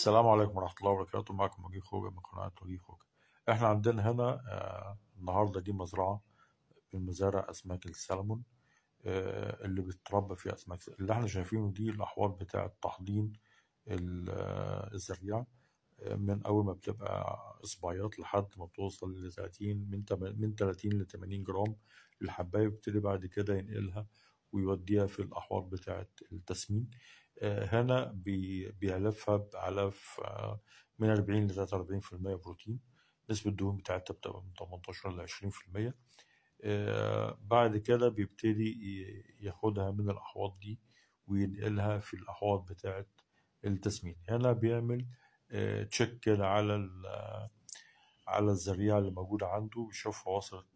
السلام عليكم ورحمة الله وبركاته. معكم وجيه خوجة من قناة وجيه خوجة. احنا عندنا هنا النهاردة دي مزرعة من مزارع أسماك السلمون، اللي بتربى فيها أسماك. اللي احنا شايفينه دي الأحواض بتاعة تحضين الزريعة، من أول ما بتبقى إصبعيات لحد ما بتوصل ل 30، من 30 ل 80 جرام الحباية. بيبتدي بعد كده ينقلها ويوديها في الأحواض بتاعة التسمين. هنا بيعلفها بعلف من 40 ل 43% بروتين، نسبة الدهون بتاعتها بتبقى من 18 ل 20%. بعد كده بيبتدي ياخدها من الأحواض دي وينقلها في الأحواض بتاعة التسمين. هنا بيعمل تشيك كده على الزريعة اللي موجودة عنده، بيشوفها وصلت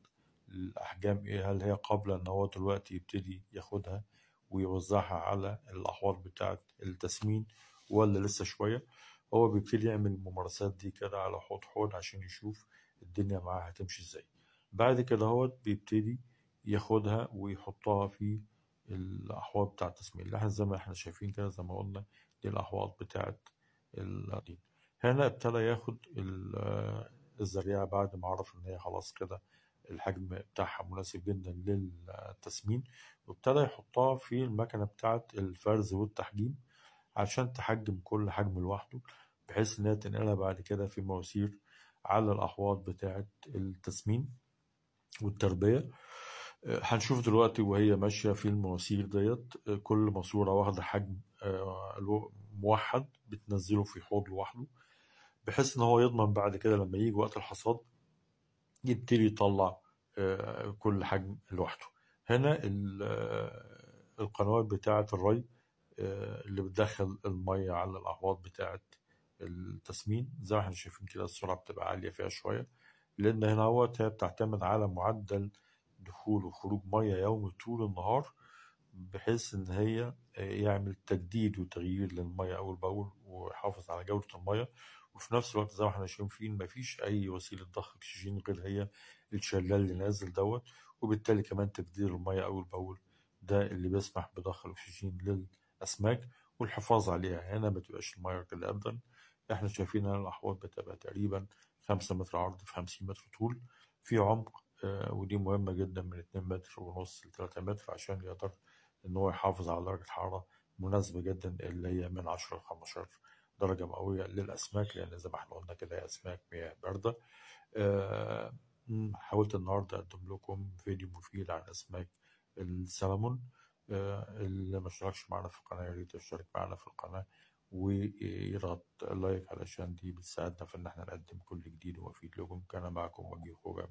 الأحجام إيه، هل هي قابلة إن هو دلوقتي يبتدي ياخدها ويوزعها على الأحواض بتاعة التسمين ولا لسه شوية. هو بيبتدي يعمل الممارسات دي كده على حوض حوض عشان يشوف الدنيا معاه هتمشي إزاي. بعد كده هو بيبتدي ياخدها ويحطها في الأحواض بتاعة التسمين اللي احنا زي ما احنا شايفين كده، زي ما قلنا دي الأحواض بتاعة الدين. هنا ابتدى ياخد الزريعة بعد ما عرف إن هي خلاص كده الحجم بتاعها مناسب جدا للتسمين، وابتدى يحطها في المكنة بتاعة الفرز والتحجيم عشان تحجم كل حجم لوحده، بحيث إنها تنقلها بعد كده في مواسير على الأحواض بتاعة التسمين والتربية. هنشوف دلوقتي وهي ماشية في المواسير ديت، كل ماسورة واخدة حجم موحد بتنزله في حوض لوحده، بحيث إن هو يضمن بعد كده لما يجي وقت الحصاد يبتدي يطلع كل حجم لوحده. هنا القنوات بتاعة الري اللي بتدخل المية على الأحواض بتاعة التسمين، زي ما احنا شايفين كده السرعة بتبقى عالية فيها شوية، لأن هنا هو بتعتمد على معدل دخول وخروج مية يومي طول النهار، بحيث إن هي يعمل تجديد وتغيير للمية أول بأول ويحافظ على جودة المية. وفي نفس الوقت زي ما احنا شايفين مفيش أي وسيلة ضخ أكسجين غير هي الشلال اللي نازل دوت، وبالتالي كمان تجديد المية أول بأول ده اللي بيسمح بضخ الأكسجين للأسماك والحفاظ عليها. هنا ما تبقاش المية كده أبدا. احنا شايفين هنا الأحواض بتبقى تقريبا 5 متر عرض في 50 متر طول، في عمق، ودي مهمة جدا، من 2 متر ونص ل 3 متر عشان يقدر إن هو يحافظ على درجة حرارة مناسبة جدا اللي هي من 10 ل 15 درجة مئوية للأسماك، لأن زي ما احنا قلنا كده هي أسماك مياه باردة. حاولت النهاردة أقدم لكم فيديو مفيد عن أسماك السلمون. اللي ما اشتركش معنا في القناة يا ريت يشترك معنا في القناة ويضغط لايك، علشان دي بتساعدنا في إن احنا نقدم كل جديد ومفيد لكم. كان معكم وجيه خوجة.